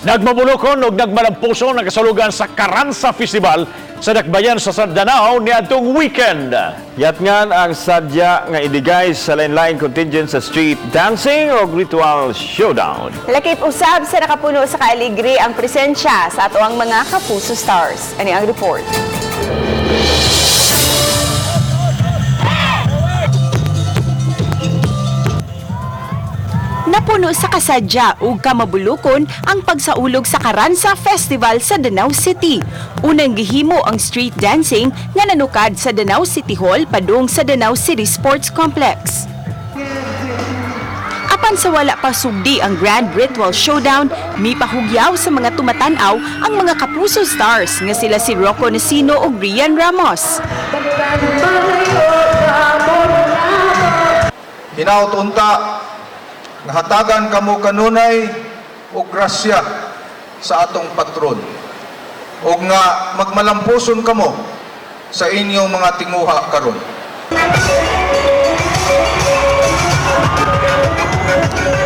Nagmabulokon og nagmalampuson ang kasalugan sa Karansa Festival sa Dakbayan sa Danao niadtong weekend. Yatngan ang sadya nga ibigay sa lain-laing contingent sa street dancing o ritual showdown. Lakip usab sa nakapuno sa kaaligri ang presensya sa atoang mga Kapuso Stars. Ani ang report. Napuno sa kasadya ug kamabulukon ang pagsaulog sa Karansa Festival sa Danao City. Unang gihimo ang street dancing nga nanukad sa Danao City Hall padung sa Danao City Sports Complex. Apan sa wala pa sugdi ang Grand Ritual Showdown, mipahugyaw sa mga tumatanaw ang mga Kapuso Stars nga sila si Rocco Nacino ug Rian Ramos. Hinaut unta nga hatagan kamo kanunay og grasya sa atong patron ug nga magmalampuson kamo sa inyong mga tinguha karon.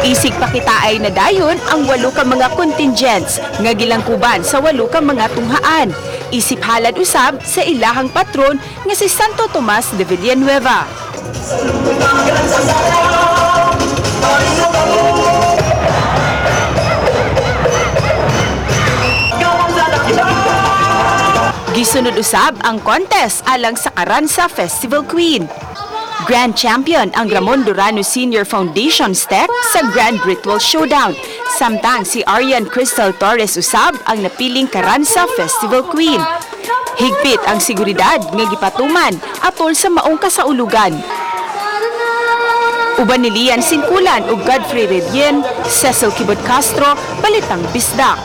Isig pakita ay nadayon ang walo ka mga contingents nga gilangkuban sa walo ka mga tunghaan. Isip halad usab sa ilahang patron nga si Santo Tomas de Villanueva. Gisunod usab ang contest alang sa Karansa Festival Queen. Grand Champion ang Ramon Durano Senior Foundation Step sa Grand Ritual Showdown. Samtang si Arian Crystal Torres usab ang napiling Karansa Festival Queen. Higpit ang seguridad nga gipatuman atol sa maong kasaulugan. Uban ni Lian Sinkulan ug Godfrey Redien, Cecil Kibot Castro, Balitang Bisdak.